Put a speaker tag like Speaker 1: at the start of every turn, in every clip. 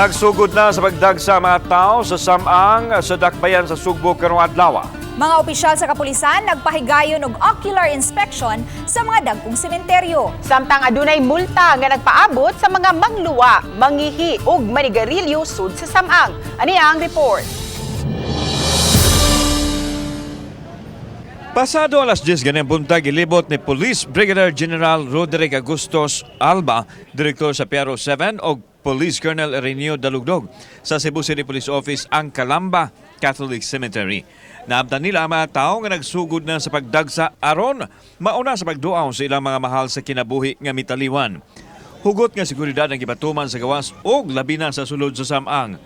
Speaker 1: Nagsugod na sa pagdagsa mga tao sa Samang sa Dakbayan sa Sugbo karong adlaw.
Speaker 2: Mga opisyal sa kapulisan nagpahigayon og ocular inspection sa mga dagkong sementeryo.
Speaker 3: Samtang adunay multa nga nagpaabot sa mga mangluwa, mangihi ug manigarilyo sud sa Samang. Ani ang report.
Speaker 1: Pasado alas 10 ganang buntag, gilibot ni Police Brigadier General Roderick Augustos Alba, direktor sa PRO 7, og Police Colonel Ireneo Dalugdog sa Cebu City Police Office ang Calamba Catholic Cemetery. Naabtan nila ang mga tao nga nagsugod na sa pagdagsa aron mauna sa pagduaw sa ilang mga mahal sa kinabuhi nga mitaliwan. Hugot nga seguridad ang gipatuman sa gawas ug labi na sa sulod sa Samang.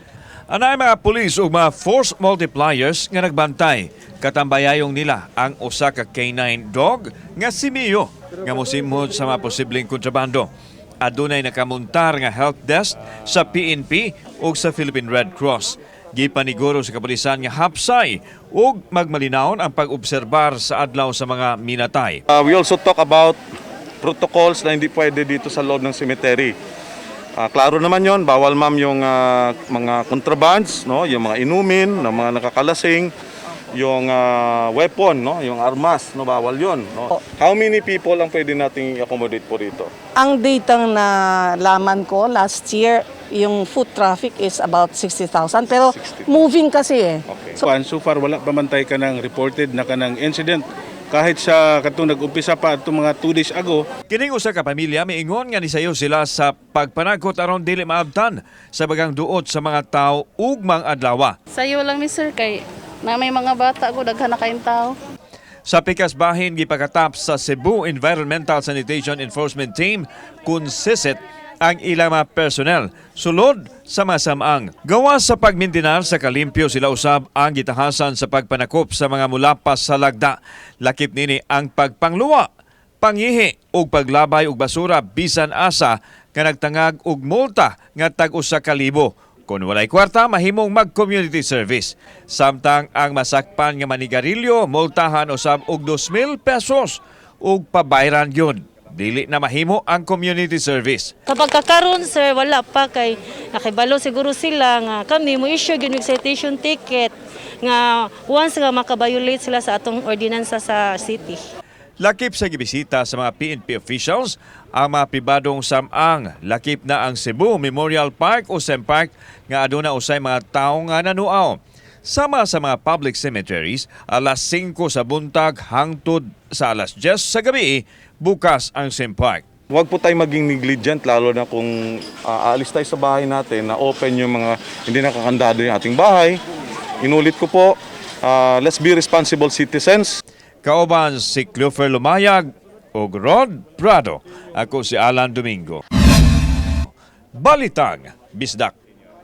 Speaker 1: Anay mga pulis ug mga force multipliers nga nagbantay. Katambayayong nila ang usa ka K9 dog nga si Mio nga mosimhot sa mga posibleng kontrabando. Adunay nakamuntar nga help desk sa PNP ug sa Philippine Red Cross. Gipaniguro sa kapulisan nga hapsay ug magmalinawon ang pag-obserbar sa adlaw sa mga minatay.
Speaker 4: We also talk about protocols na hindi pwede dito sa loob ng cemetery. Klaro naman yon, bawal, ma'am, yung mga contrabands, no, yung mga inumin, ng mga nakakalasing, yung weapon, no, yung armas, no, bawal yon, no. How many people ang pwede nating i-accommodate po rito?
Speaker 5: Ang data na laman ko last year, yung foot traffic is about 60,000. Pero
Speaker 4: 60,000.
Speaker 5: Moving kasi eh.
Speaker 4: Okay.
Speaker 6: So, so far wala pa man tay kanang reported na kanang incident kahit sa katong nag-umpisa pa atong mga 2 days ago.
Speaker 1: Kining usa ka pamilya miingon nga nisayo sila sa pagpanagkot aron dili maabtan sa bagang duot sa mga tao ugmang adlaw.
Speaker 7: Sayo lang mi, sir, kay na may mga bata ko, daghan na kayong tao.
Speaker 1: Sa pikas bahin, gipakatap sa Cebu Environmental Sanitation Enforcement Team kung sisit ang ilang mga personnel sulod sa masamang. Gawa sa pagmintinar sa kalimpyo, sila usab ang gitahasan sa pagpanakop sa mga mulapas sa lagda. Lakip nini ang pagpangluwa, pangihi ug paglabay og basura bisan asa nga nagtangag og multa nga tag 1,000. Kung walay kwarta, mahimong mag-community service. Samtang ang masakpan nga manigarilyo, multahan usab og 2,000 pesos ug pabayran yun. Dili na mahimo ang community service.
Speaker 8: Kapag kakaroon, sir, wala pa kay nakibalo siguro sila nga kami mo issue gyud og citation ticket nga once nga makabiolate sila sa atong ordinansa sa city.
Speaker 1: Lakip sa gibisita sa mga PNP officials ang mga pribadong samang, lakip na ang Cebu Memorial Park o Park nga aduna usay mga tawo nga nanuaw. Sama sa mga public cemeteries, alas 5 sa buntag hangtod sa alas 10 sa gabi bukas ang Park.
Speaker 4: Huwag po tayo maging negligent, lalo na kung aalis tayo sa bahay natin na open yung mga hindi nakakandado yung ating bahay. Inulit ko po, let's be responsible citizens.
Speaker 1: Kauban si Clofer Lumayag ug Rod Prado. Ako si Alan Domingo. Balitang Bisdak.